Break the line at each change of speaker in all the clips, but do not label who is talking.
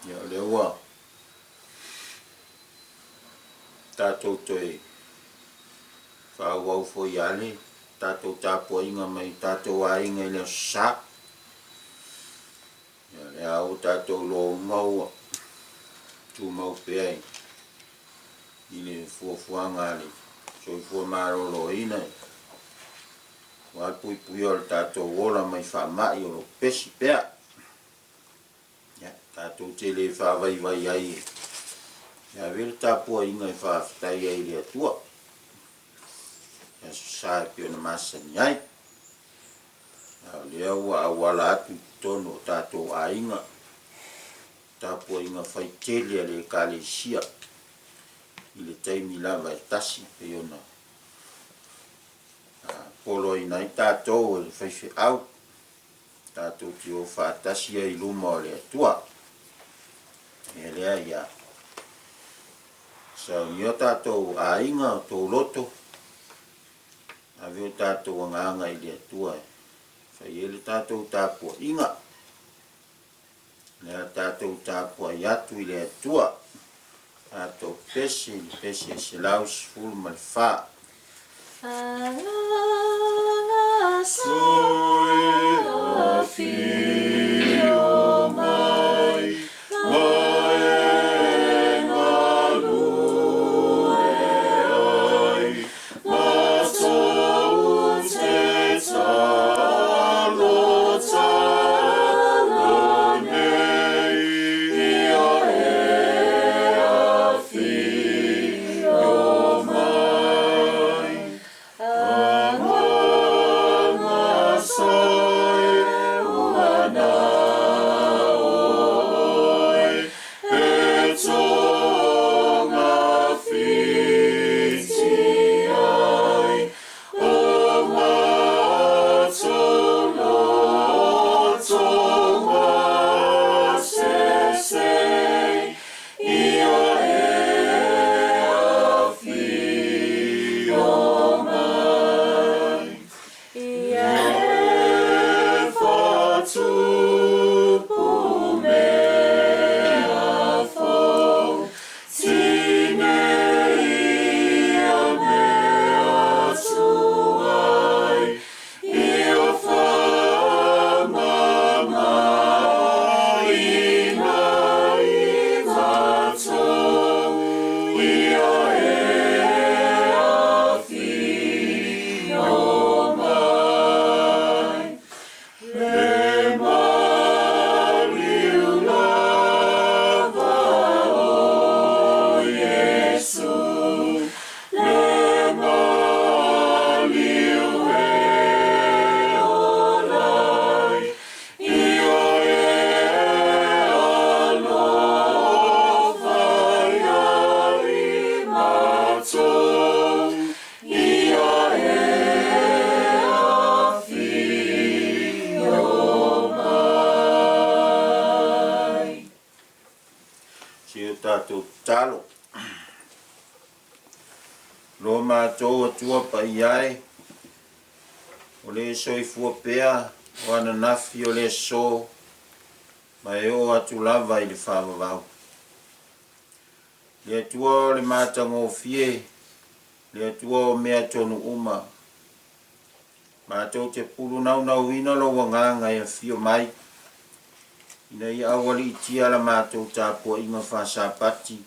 Ia, o lea ua tatou toe faaauau foi lava le tatou tapuaiga mai tatou aiga i le Aso Sa. Ia, o lea lava ua tatou iloa uma ua tumau pea i le fuafuaga a le Soifua Maloloina aua le puipuia o le tatou ola mai faamai o lo o pepesi pea. Ia, tatou te le faavaivai ai e ave le tapuaiga e faafetai ai i le Atua i Aso Sa e pei ona masani ai. A o lea ua auala atu i totonu o tatou aiga, tapuaiga faitele a le Ekalesia i le taimi lava e tasi e pei ona poloaina ai tatou e le faifeau. Tatou te o faatasi ai i luma o le Atua. O le mea lea, ia saunia o tatou aiga, o tou loto, ave o tatou agaga i le Atua e fai ai le tatou tapuaiga. O le a tatou tapuai atu i le Atua. Tatou pese i le pese 114. Si o tatou tatalo. Lo matou Atua paia e, o le soifua pea o ananafi o le aso ma e oo atu lava i le faavavau. Le Atua o le matagofie, le Atua o mea tonu uma, matou te pulunaunauina lou agaga e afio mai, ina ia aualiitia la matou tapuaiga faasapati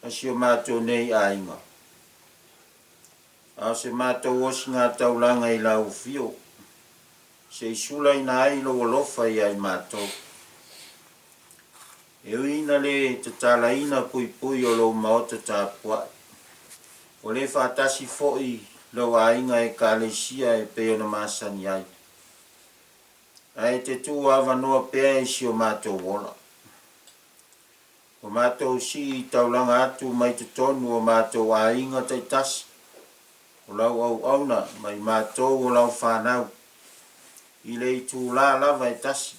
ma si o matou nei aiga. A o se matou osigataulaga i lau afio, se i sulaina ai lou alofa ia i matou. E ui ina le tatalaina puipui o lou maota tapuai, ua le faatasi foi lou aiga Ekalesia e pei ona masani ai, ae te tuu avanoa pea i si o matou ola. Ua matou sii taulaga atu mai totonu o matou aiga taitasi, o lau auauna ma i matou o lau fanau, i le itulā lava e tasi,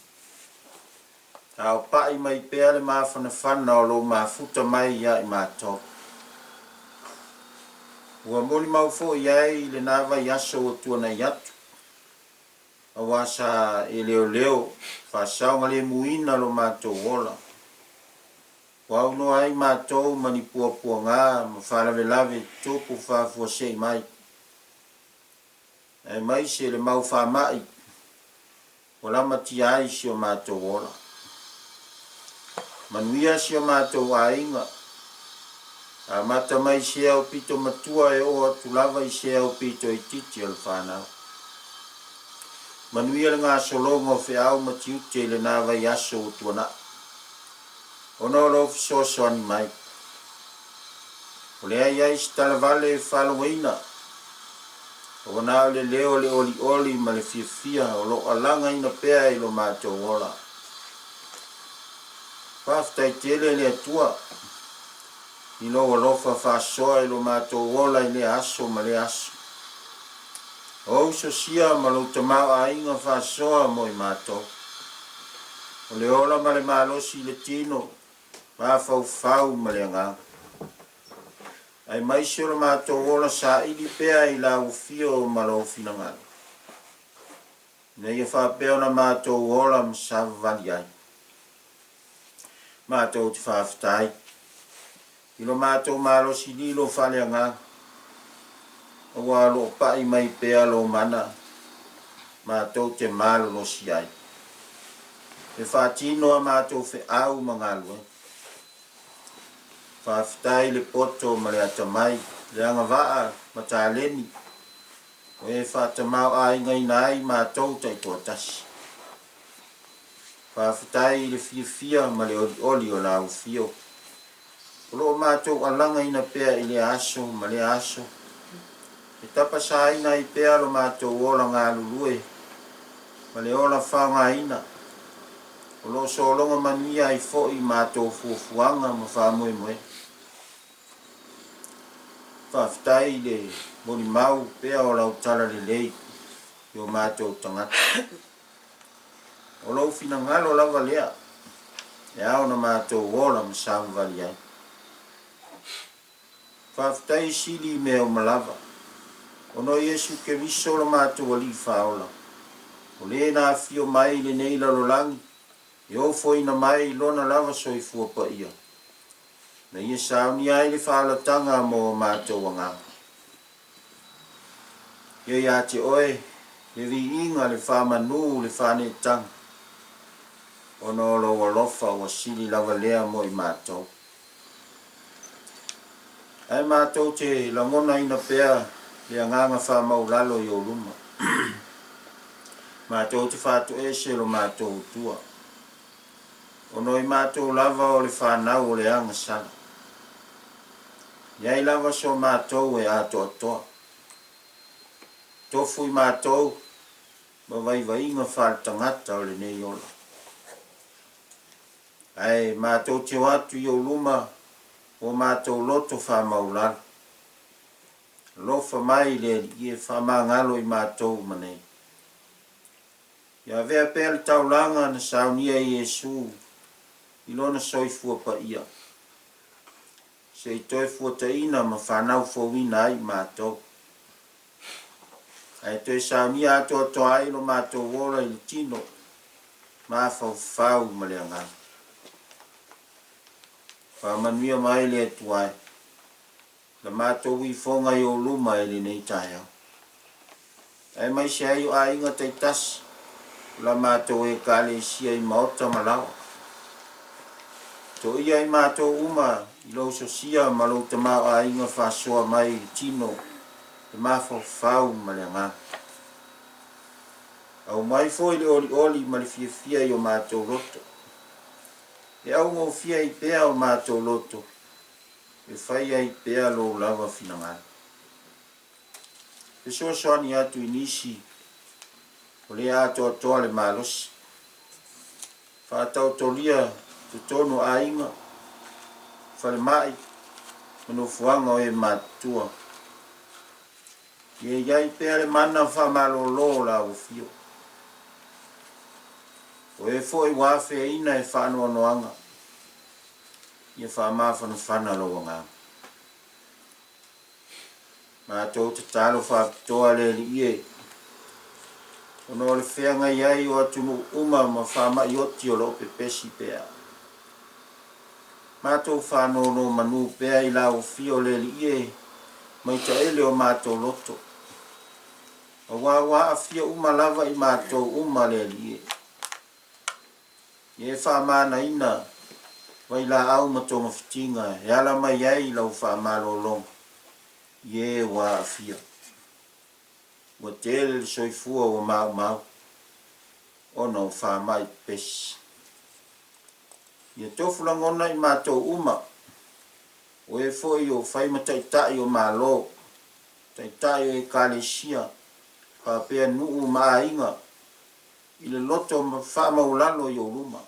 a o paʻi mai pea le mafanafana o lou mafuta mai ia i matou. Ua molimau foi ai i lena vaiaso ua tuanai atu, aua sa e leoleo faasaogalemuina lo matou ola. Ua aunoa ai matou ma ni puapuaga ma faalavelave tutupu faafuasei mai, aemaise le mau faamai ua lamatia ai si o matou ola. Manuia si o matou aiga, amata mai i se aupito matua e oo atu lava i se aupito itiiti o le fanau. Manuia le gasologa o feau ma tiute i lena vaiaso ua tuanai, ona o lou fesoasoani mai. Ua leai ai se talavale e faalogoina, ua na o le leo o le olioli ma le fiafia o lo o alagaina pea i lo matou ola. Faafetai tele le Atua i lou alofa faasoa i lo matou ola i lea aso ma lea aso. O ou sosia ma lou tamaoaiga faasoa mo i matou. O le ola ma le malosi i le tino, mafaufau ma le agaga. Aemaise o lo matou ola saili pea i lau afio ma lou finagalo, ina ia faapea ona matou ola ma savavali ai. Matou te faafetai i lo matou malosi lilo faaleagaga, aua o lo o pai mai pea lou mana matou te malolosi ai, e faatino a matou feau ma galuega. Faafetai i le poto ma le atamai, le agavaa ma taleni, o e faatamaoaigaina ai matou taitoatasi. Faafetai i le fiafia ma le olioli o lau afio, o lo o matou alagaina pea i lea aso ma lea aso, e tapasaina ai pea lo matou ola galulue ma le ola faaaogaina, o lo o sologa manuia ai foi matou fuafuaga ma faamoemoega. Faafetai i le molimau pea o lau talalelei i o matou tagata. O lou finagalo lava lea e ao ona matou ola ma savavali ai. Faafetai sili i mea uma lava, ona o Iesu Keriso lo matou Alii Faaola, o le na afio mai i lenei lalolagi e ofoina mai i lona lava soifua paia, na ia saunia ai le faaolataga mo o matou agaga. Ia ia te oe le viiga, le faamanu, le faaneetaga, ona o lou alofa ua sili lava lea mo i matou. Ae matou te lagonaina pea le agaga faamaulalo i ou luma. Matou te faatoese lo matou Atua, ona o i matou lava o le fanau o le agasala. Leai lava so matou e atoatoa. Tofu i matou ma vaivaiga faaletagata o lenei ola. Ae matou te o atu i ou luma ua matou loto faamaulalo. Alofa mai le Alii e faamagalo i matou uma nei. Ia avea pea le taulaga na saunia e Iesu i lona soifua paia, se i toe fuataina ma fanau fouina ai matou. Ae toe saunia atoatoa ai lo matou ola i le tino, mafaufau ma le agaga. Faamanuia mai le Atua e, la matou ifoga i ou luma i lenei taeao. Aemaise ai o aiga taitasi, o la matou Ekalesia i maota ma laoa. Toia i matou uma i lou sosia ma lou tamaoaiga faasoa mai i le tino, le mafaufau ma le agaga. Aumai foi le olioli ma le fiafia i o matou loto. E augofie ai pea o matou loto, e fai ai pea lou lava finagalo. Fesoasoani atu i nisi o lea atoatoa le malosi. Faataotolia totonu o aiga, falemai ma nofoaga o e matutua. Ia i ai pea le mana faamalolo o lau afio. O e foi ua afeaina e faanoanoaga, ia faamafanafana lou agaga. Matou tatalo faapitoa le Alii e, ona o le feagai ai o atunuu uma ma faamai oti o lo o pepesi pea. Matou faanonomanu pea i lau Afio le Alii e, mai taele o matou loto. Aua ua aafia uma lava i matou uma le Alii e. Ia e faamanaina vailaau ma togafitiga e ala mai ai lau faamalologa i e ua aafia. Ua tele le soifua ua maumau ona o faamai pepesi. Ia tofu lagona i matou uma, o e foi o fai ma taitai o Malo, taitai o Ekalesia, faapea nuu ma aiga, i le loto faamaualalo i ou luma.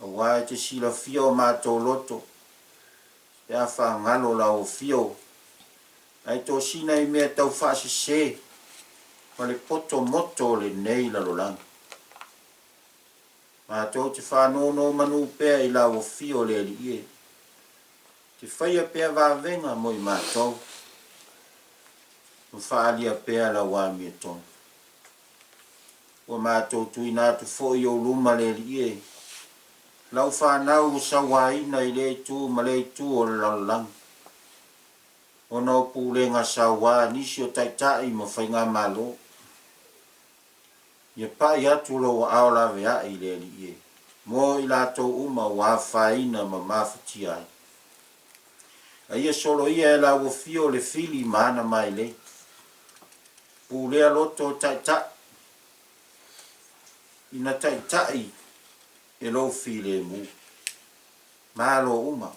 Aua e te silafia o matou loto, pe a faagalo lau afio, ae tosina i mea tau faasese ma le poto moto o lenei lalolagi. Matou te faanonomanu pea i lau afio le Alii e, te faia pea vavega mo i matou, ma faaalia pea lau amiotonu. Ua matou tuuina atu foi i ou luma le Alii e, lau fanau ua sauaina i lea itu ma lea itu o le lalolagi, ona o pulega saua a nisi o taitai ma faigamalo. Ia pai atu lou aao laveai i le Alii e, mo i latou uma ua afaina ma mafatia ai. A ia soloia e lau afio le fili ma ana mailei. Pulea loto o taitai, ina taitai e lou filemu. Malo uma,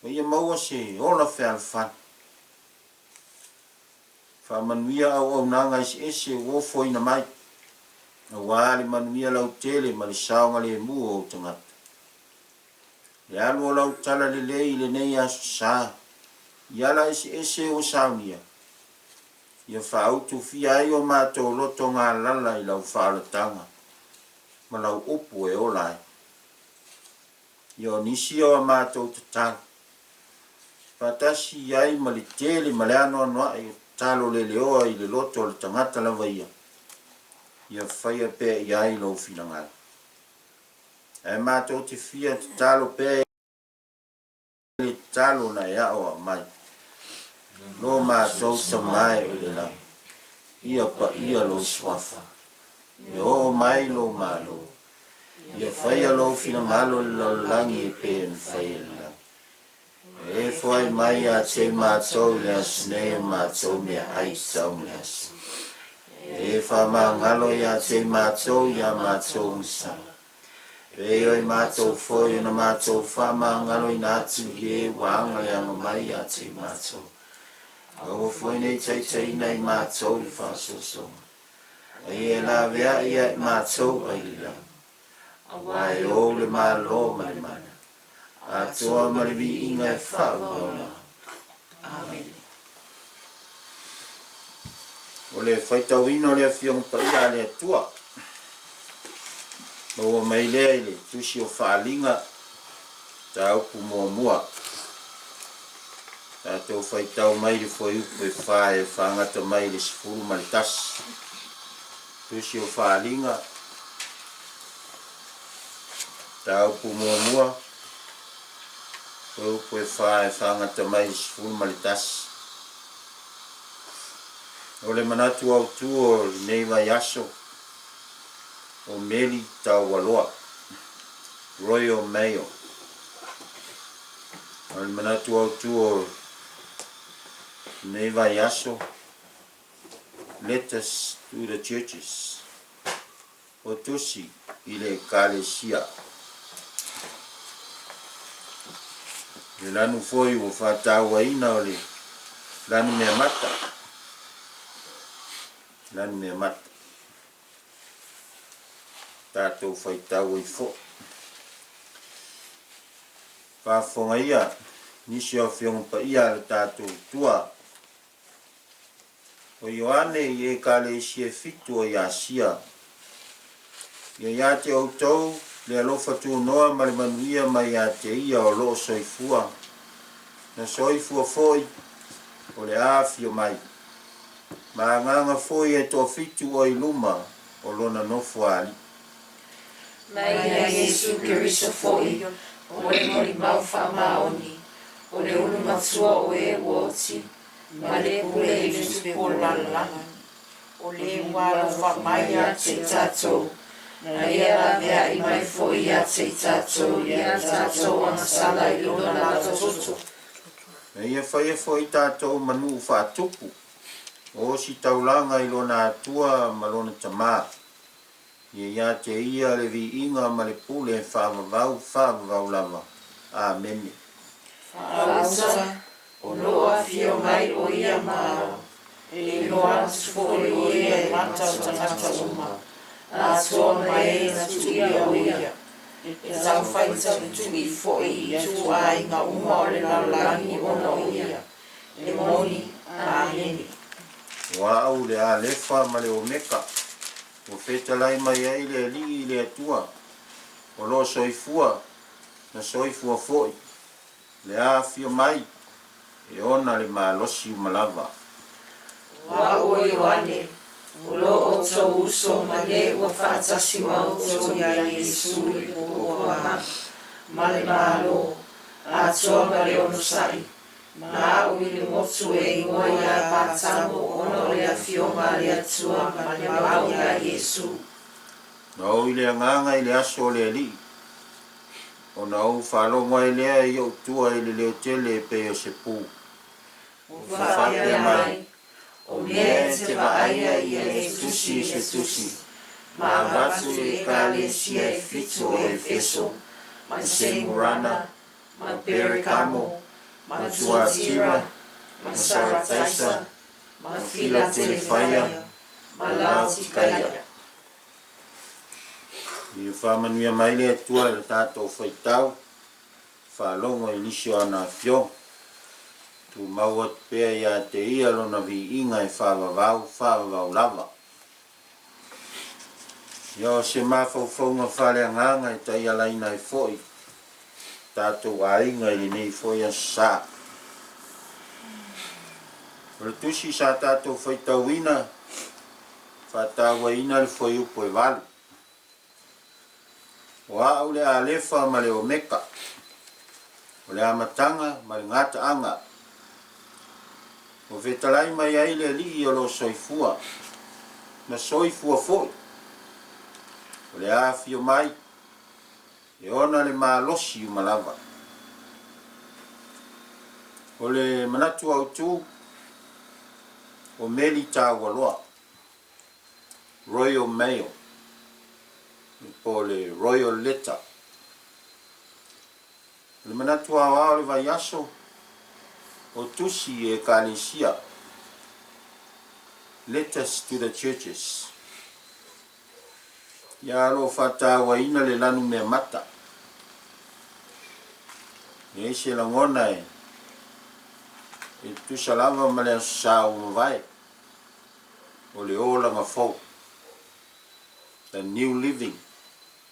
ma ia maua se ola fealofani. Faamanuia auaunaga eseese ua ofoina mai, aua le manuia lautele ma le saogalemu o ou tagata. Le alu o lau talalelei i lenei aso sa, i ala eseese ua saunia, ia faautufia ai o matou loto galala i lau faaolataga ma lau upu e ola ai. Ia o nisi o a matou tatalo, faatasi ai ma le tele ma le anoanoai o tatalo leleoa i le loto o le tagata lava ia, ia faia pea i ai lou finagalo. Ae matou te fia tatalo pea i le tatalo na e aoao mai, Lo matou Tama e o i le lagi, ia paia lou suafa, ia oo mai lou Malo, ia faia lou finagalo i le lalolagi e pei ona faia i le lagi. E foai mai ia te matou i le aso nei o matou meaai tatau mo le aso. E faamagalo ia te matou ia matou agasala. Pei o i matou foi ona matou faamagaloina atu i e ua agaleaga mai ia te matou. Aua foi ne i taitaiina i matou i le faasoasoga. A ia e laveai ia i matou ai le lagi. Aua e ou le Malo ma le mana, atoa ma le viiga e faaauau lava. Amene. O le faitauina o le Afioga Paia a le Atua, maua mai lea i le Tusi o Faaaliga, Mataupu muamua. Tatou faitau mai le fuaiupu e fa e faagata mai i le 11. Tusi o Faaaliga, Mataupu muamua, fuaiupu e fa e faagata mai i le 11. O le manatu autu o lenei vaiaso, o Meli Taualoa, Royal Mail. O le manatu autu o lenei vaiaso, Letters to the Churches, o Tusi i le Ekalesia. Le lanu foi ua faatauaina o le lanu meamata, lanu meamata. Tatou faitau ai foi. Faafofoga ia nisi o Afioga Paia a le tatou Atua. O Ioane i Ekalesia e fitu o Iasia. Ia ia te outou le alofa tunoa ma le manuia mai ia te ia o loo soifua, na soifua foi o le a afio mai, ma agaga foi e toafitu o i luma o lona nofo a alii.
Mai ia Iesu Keriso foi, O le molimau faamaoni, o le ulu matua o e ua oti, ma le pule i le tupu o le lalolagi. O le ua alofa mai ia te i tatou, na Ia laveai mai foi ia te i tatou i a tatou agasala i Lona lava toto.
Na Ia faia foi tatou ma nuu faatupu, o ositaulaga i Lona Atua ma Lona Tama. Ia ia te Ia le viiga ma le pule faavavau faavavau lava. Amene.
Faauta, o lo o afio mai o ia ma au, e iloa atu foi o ia i mata o tagata uma, atoa ma e na tuia o ia, e taumafai tautu'i foi i ituaiga uma o le lalolagi ona o ia, e moni. Amene.
O au le Alefa ma le Omeka, ua fetalai mai ai le Alii i le Atua, o lo o soifua, na soifua foi, le afio mai, e ona le malosi uma lava.
O au o Ioane, o lo outou uso ma le ua faatasi ma outou iā Iesu i le puapuaga ma le Malo, atoa ma le onosai, ma au i le motu e igoa iā Patamo ona o le Afioga a le Atua ma le mau iā Iesu.
Na ou i le Agaga i le aso o le Alii, ona ou faalogo ai lea i ou tua i le leo tele e pei o se pu.
Ua faapea mai, O mea e te vaaia ia e tusi i se tusi, ma avatu i Ekalesia e fitu o Efeso, ma Semurana, ma Perekamo, ma Tuatira, ma Sarataisa, ma Filatelefaia, ma Laotikaia.
Ia faamanuia mai le Atua i le tatou faitau faalogo i nisi o ana afioga. Tumau atu pea ia te Ia Lona viiga e faavavau, faavavau lava. Ia o se mafaufauga faaleagaga e taialaina ai foi tatou aiga i lenei foi Aso Sa. O le tusi sa tatou faitauina, faatauaina le fuaiupu e 8. O au le Alefa ma le Omeka, o le amataga ma le gataaga. Ua fetalai mai ai le Alii o lo o soifua, na soifua foi, o le afio mai, e ona le malosi uma lava. O le manatu autu, o meli taualoa, Royal Mail, po o le Royal Letter. O le manatu aoao o le vaiaso, o tusi i Ekalesia, Letters to the Churches. Ia o lo o faatauaina le lanu meamata. E i ai se lagona e tutusa lava ma le Aso Sa ua mavae, o le olaga fou, the new living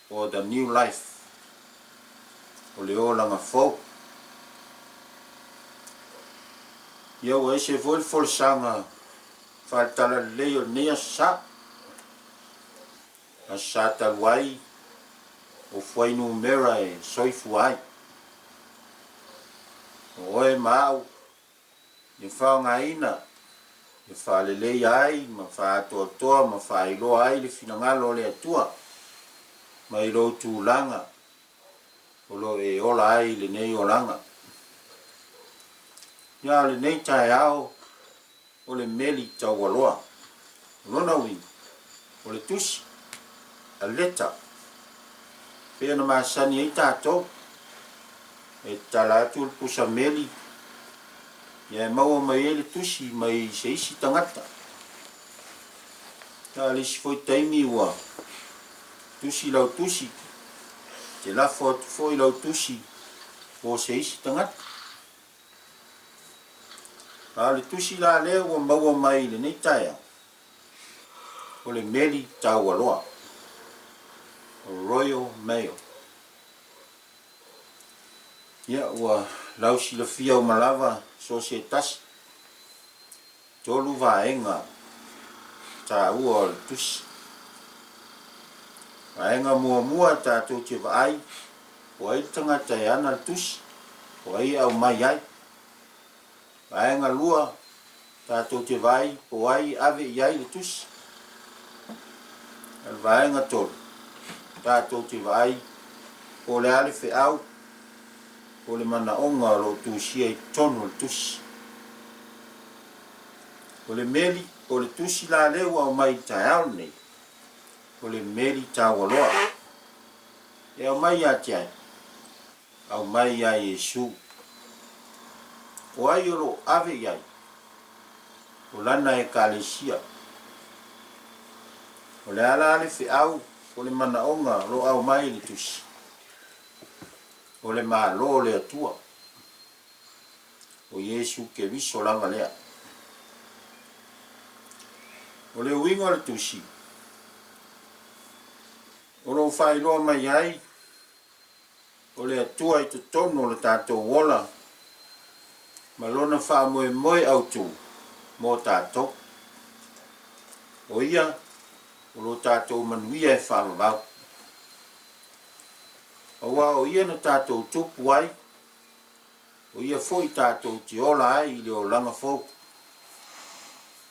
or the new life, o le olaga fou. Ia ua ese foi le folasaga faale-talalelei o lenei Aso Sa. Aso Sa talu ai, o fuainumera e soifua ai. O oe ma au, Ia faaaogaina, ia faaleleia ai ma faaatoatoa ma faailoa ai le finagalo o le Atua mai lou tulaga o lo o e ola ai i lenei olaga. Ia, o lenei taeao o le meli taualoa. O lona uiga, o le tusi, a letter, pei ona masani ai tatou, e tatala atu le pusa meli, ia e maua mai ai le tusi mai se isi tagata. A o le isi foi taimi ua tusi lau tusi, te lafo atu foi lau tusi mo se isi tagata. A o le tusi la lea ua maua mai i lenei taeao, o le meli taualoa, Royal Mail. Ia, ua lausilafia uma lava so se tasi, 3 vaega taua o le tusi. Vaega muamua tatou te vaai, Po ai le tagata e ana le tusi? Po ai e aumai ai? Vaega 2, tatou te vaai po o ai e ave i ai le tusi. A o le vaega 3, tatou te vaai po o le a le feau po o le manaoga o lo o tusia i totonu o le tusi. O le meli po o le tusi la lea ua aumai i le taeao lenei, o le meli taualoa. E aumai ia te ai? Aumai ia Iesu. O ai o lo o ave i ai? O lana Ekalesia. O le a la le feau o le manaoga o lo o aumai i le tusi? O le Malo o le Atua. O Iesu Keriso lava lea. O le uiga o le tusi, o lo o faailoa mai ai o le Atua i totonu o le tatou ola ma Lona faamoemoe autu mo tatou. O Ia o lo tatou manuia e faavavau. Aua o Ia na tatou tupu ai, o Ia foi tatou te ola ai i le olaga fou.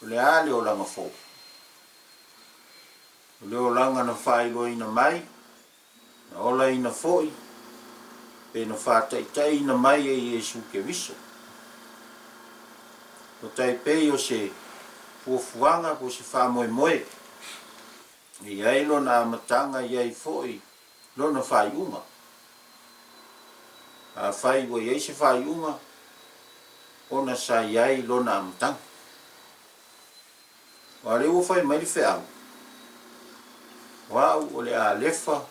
O le a le olaga fou? O le olaga na faailoaina mai, na olaina foi, pe na faataitaiina mai e Iesu Keriso. Ua tai pei o se fuafuaga po o se faamoemoe e i ai lona amataga, e i ai foi lona faaiuga. Afai ua i ai se faaiuga, ona sa i ai lona amataga. Aua lea ua fai mai le feau, O au o le Alefa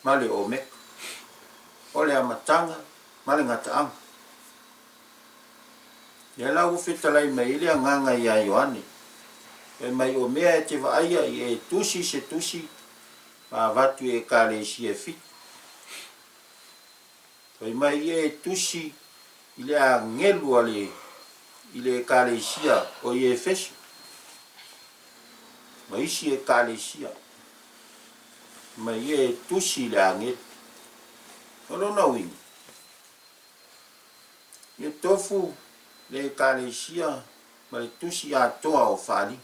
ma le Omeka, o le amataga ma le gataaga. Lea la ua fetalai mai ai le Agaga ia Ioane, fai mai, O mea e te vaaia i e tusi se tusi ma avatu i Ekalesia e fitu. Fai mai ia e tusi i le agelu a le i le Ekalesia o i Efeso ma isi Ekalesia. Fai mai ia e tusi i le agelu. O lona uiga, ia tofu le Ekalesia ma le tusi atoa o Faaaliga,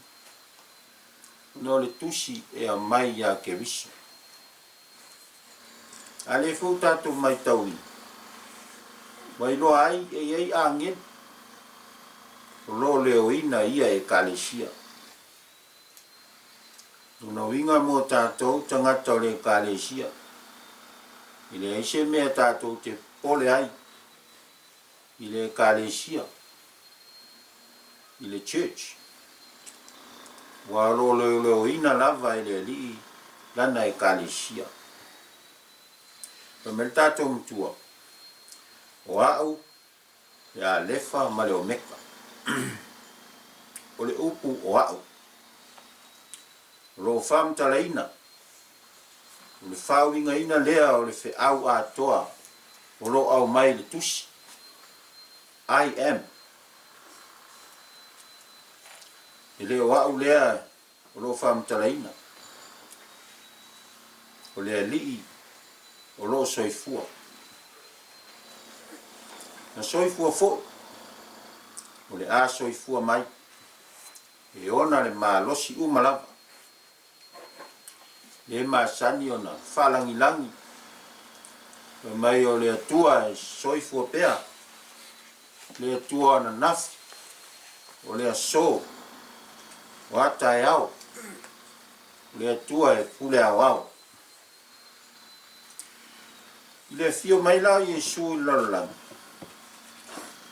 ona o le tusi e aumai ia Keriso. A lea foi ua tatou matauina, ua iloa ai e i ai agelu o lo o leoina ia Ekalesia. Lona uiga mo tatou tagata o le Ekalesia, e leai se mea tatou te popole ai i le Ekalesia, i le Church, aua o lo o leoleoina lava e le Alii lana Ekalesia. Fai mai le tatou Matua, O au le Alefa ma le Omeka. O le upu o au, o lo o faamatalaina, o le faauigaina lea o le feau atoa o lo o aumai i le tusi, I am. E le o au lea o lo o faamatalaina, o le Alii o lo o soifua. Na soifua foi, o le a soifua mai, e ona le malosi uma lava. Le masani ona faalagilagi, fai mai o le Atua e soifua pea, le Atua o ananafi, o le aso, o a taeao, o le Atua e pule aoao. I le afio mai la o Iesu i le lalolagi,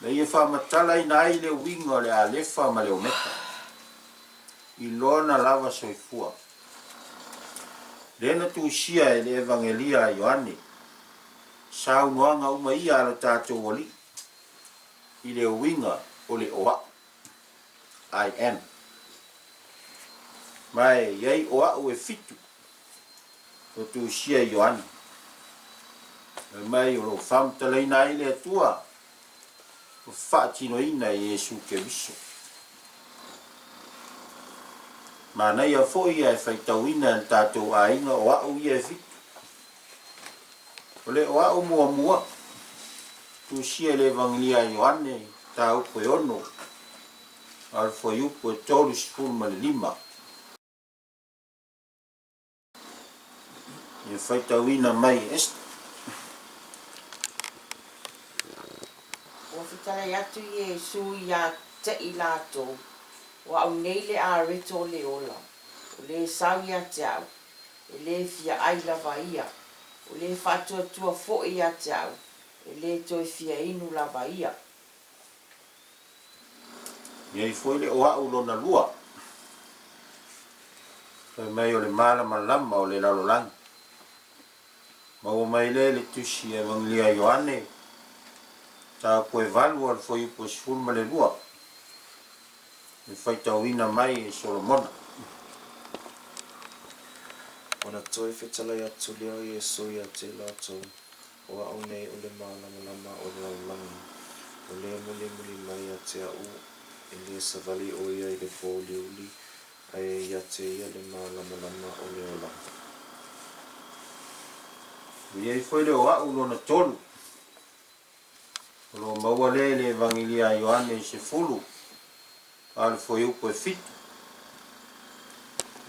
na ia faamatalaina ai le uiga o le Alefa ma le Omeka, i lona lava soifua. Lea na tusia e le Evagelia a Ioane, saunoaga uma ia a lo tatou Alii i le uiga o le o au, I am. Ma e i ai o au e fitu o tusia e Ioane. Fai mai o lo o faamatalaina ai le Atua ua faatinoina e Iesu Keriso. Manaia foi ae faitauina e le tatou aiga o au ia e fitu. O le o a'u muamua, tusia i le Evagelia a Ioane, mataupu e 6, a o le fuaiupu e 35. Ia faitauina mai e Ester.
Ua fetalai atu Iesu ia te i latou, O au nei le areto o le ola, o le sau ia te au, e le fia ai lava ia, o le faatuatua foi ia te au, e le toe fia inu lava ia.
I ai foi le o a'u lona lua, fai mai o le malamalama o le lalolagi. Maua mai lea i le Tusi Evagelia a Ioane, mataupu e 8 a o le fuaiupu e 12, le faitauina mai e Solomona.
Ona toe fetalai atu lea o Iesu ia te latou, O a'u nei o le malamalama o le lalolagi, o le mulimuli mai ia te a'u, e le savali ʻo ia i le pōuliuli, a e ia te ia le malamalama o le ola.
Ua i ai foi le o a'u lona tolu, o lo o maua lea i le Evagelia a Ioane 10, a o le fuaiupu e 7,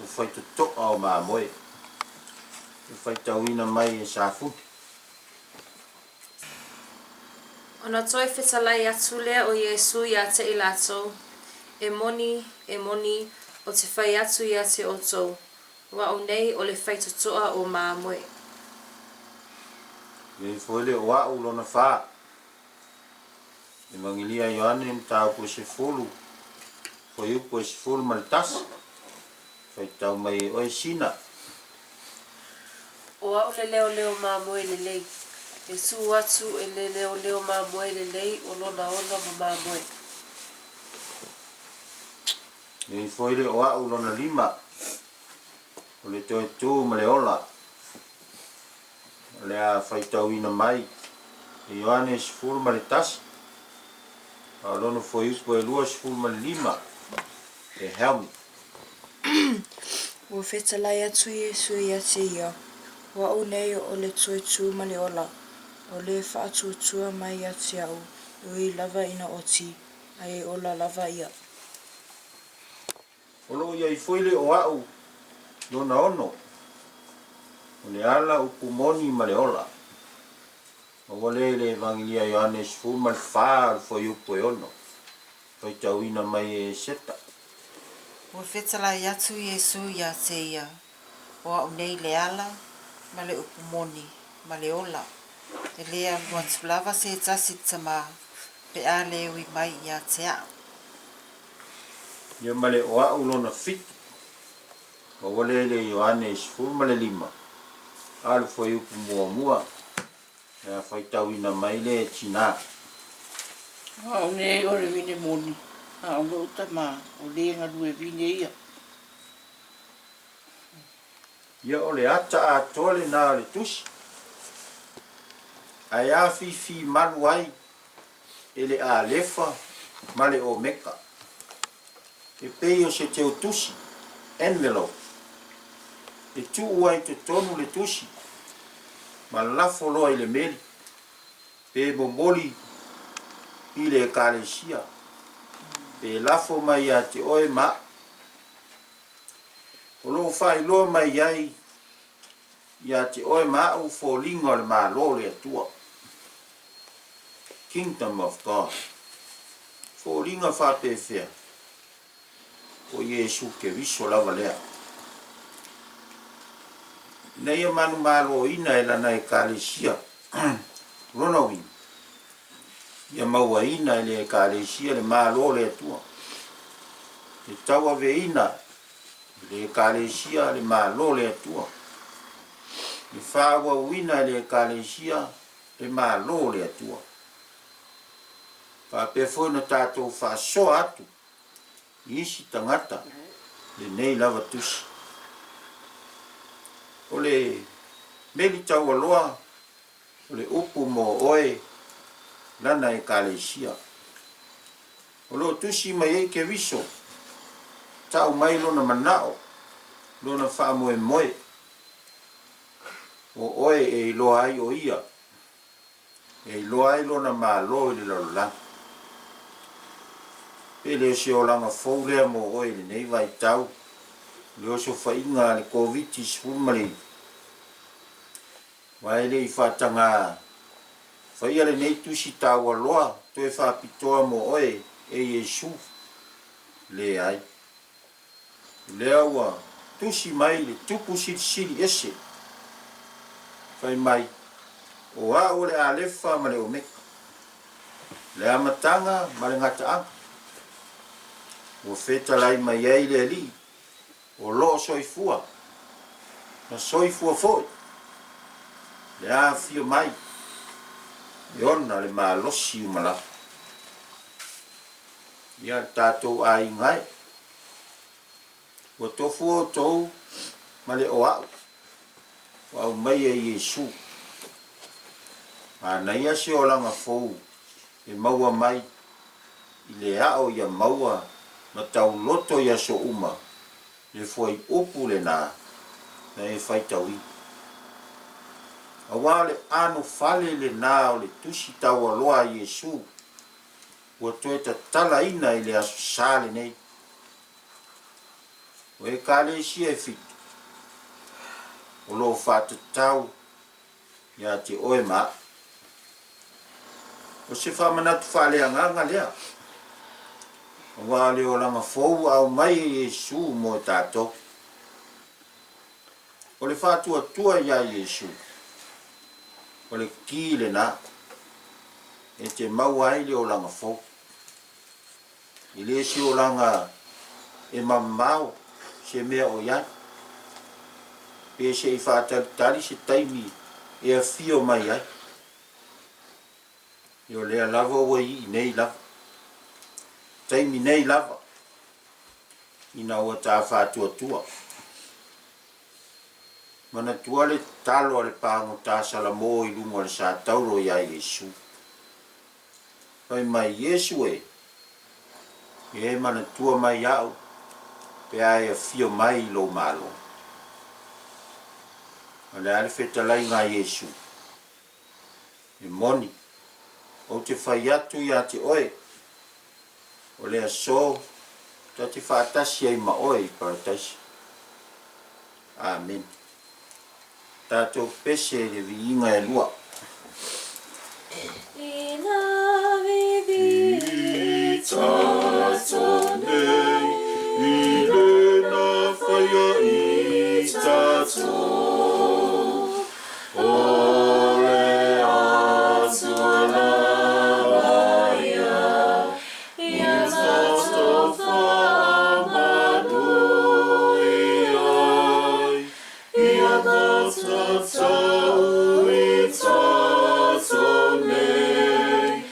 o faitotoa o mamoe, e faitauina mai e Safune.
Ona toe fetalai atu lea o Iesu ia te i latou, E moni, e moni, o te fai atu ia te outou, o a'u nei o le faitotoa o mamoe.
I ai foi le o a'u lona fa. Evagelia a Ioane mataupu e 10, fuaiupu e 11, faitau mai e oe Sina.
O a'u le leoleo mamoe lelei, e tū atu e le leoleo mamoe lelei o lona ola ma mamoe.
I ai foi le o a'u lona lima, o le toe tū ma le ola, o le a faitauina mai e Ioane 11, a o lona fuaiupu e 25, e Helmi.
Ua fetalai atu Iesu ia te ia, O a'u nei o le toe tū ma le ola, o le faatuatua mai ia te a'u, e ui lava ina oti, a e ola lava ia.
O lo o i ai foi le o a'u lona ono, o le ala upu moni ma le ola. Maua lea i le Evagelia a Ioane 14 o le fuaiupu e 6, faitauina mai e Seta.
Ua fetalai atu Iesu ia te ia, O a'u nei le ala, ma le upu moni, ma le ola. E le alu atu lava se tasi i le Tamā, pe a le ui mai ia te a'u.
Ia ma le o a'u lona 7, maua lea i le Ioane 15, a o le fuaiupu muamua, le a faitauina mai lea e Tinā.
O a'u nei o le vine moni, a o lo'u Tamā o le galue vine ia.
Ia o le ata atoa lenā o le Tusi, ae afifi malu ai e le Alefa ma le Omeka, e pei o se teutusi, envelope, e tuu ai i totonu le tusi ma lafo loa i le meli, pe momoli i le Ekalesia, pe lafo mai ia te oe ma a'u. O lo o faailoa mai ai ia te oe ma a'u foliga o le Malo o le Atua, Kingdom of God. Foliga faapefea? O Iesu Keriso lava lea. Ina ia manumaloina e lana Ekalesia, o lona uiga, ia mauaina e le Ekalesia le Malo o le Atua, e tauaveina e le Ekalesia le Malo o le Atua, e faaauauina e le Ekalesia le Malo o le Atua. Faapea foi ona tatou faasoa atu i isi tagata lenei lava tusi. O le meli taualoa o le upu mo oe lana Ekalesia. O lo o tusi mai ai Keriso, tau mai lona manao, lona faamoemoe. O oe e iloa ai o Ia, e iloa ai Lona Malo i le lalolagi. Pe le o se olaga fou lea mo oe i lenei vaitau i le osofaiga a le Koviti-19? Aua e le i faataga faia lenei tusi taua loa toe faapitoa mo oe e Iesu? Leai. O lea ua tusi mai le Tupu Silisili Ese, fai mai, O au o le Alefa ma le Omeka, le amataga ma le gataaga. Ua fetalai mai ai le Alii o lo o soifua, na soifua foi, le afifio mai e ona le malosi uma lava. Ia le tatou aiga e, ua tofu outou ma le o a'u ua aumaia e Iesu. Manaia se olaga fou e maua mai i le a'o ia maua ma tauloto i aso uma le fuaiupu lena na e faitauina. Auā o le anofale lena o le Tusi Taualoa a Iesu ua toe tatalaina i le Aso Sa lenei. O Ekalesia e fitu o lo o faatatau ia te oe ma a'u. O se faamanatu faaleagaga lea, aua o le olaga fou ua aumai e Iesu mo e tatou. O le faatuatua iā Iesu, o le ki lena e te maua ai le olaga fou. E le se olaga e mamao se mea o i ai, pe se i faatalitali se taimi e afio mai ai. Ia o lea lava ua i i nei lava, taimi nei lava, ina ua ta faatuatua. Manatua le tatalo a le pagota Salamo i luga o le satauro iā Iesu. Fai mai, Iesu e, e manatua mai a'u pe a e afio mai i lou Malo. A o le a le fetalaiga a Iesu? E moni, ou te fai atu iā te oe, o le aso ta te faatasi ai ma oe i Parataisa. Amene. Tatou pese i le viiga e lua.
Ina vivii
tatou nei i lena faia i tatou o le Atua lava ia ia tatou faamanuia ai Ia matatau i tatou nei.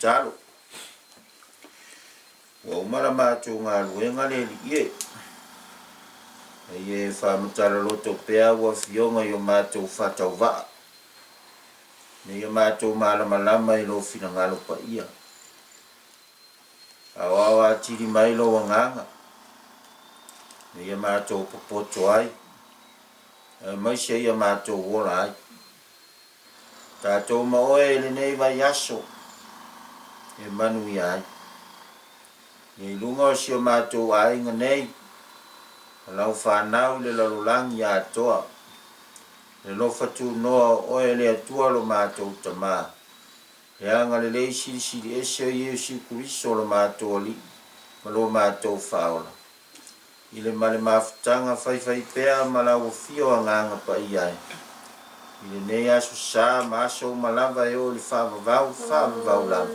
tatalo. Ua uma la matou galuega le Alii e. A ia e faamatala loto pea au Afioga i o matou faatauvaa, ina ia matou malamalama i Lou finagalo paia. Aoao atili mai Lou Agaga, ina ia matou popoto ai, aemaise ia matou ola ai. Tatou ma oe i lenei vaiaso e manuia ai. Ia i luga o si o matou aiga nei, ma lau fanau i le lalolagi atoa, le alofa tunoa o oe le Atua lo matou Tama, le agalelei silisili ese o Iesu Keriso lo matou Alii ma lo matou Faaola. I le ma le mafutaga faifaipea ma lau afio Agaga Paia e, i lenei aso sa ma aso uma lava e oo i le faavavau, faavavau lava.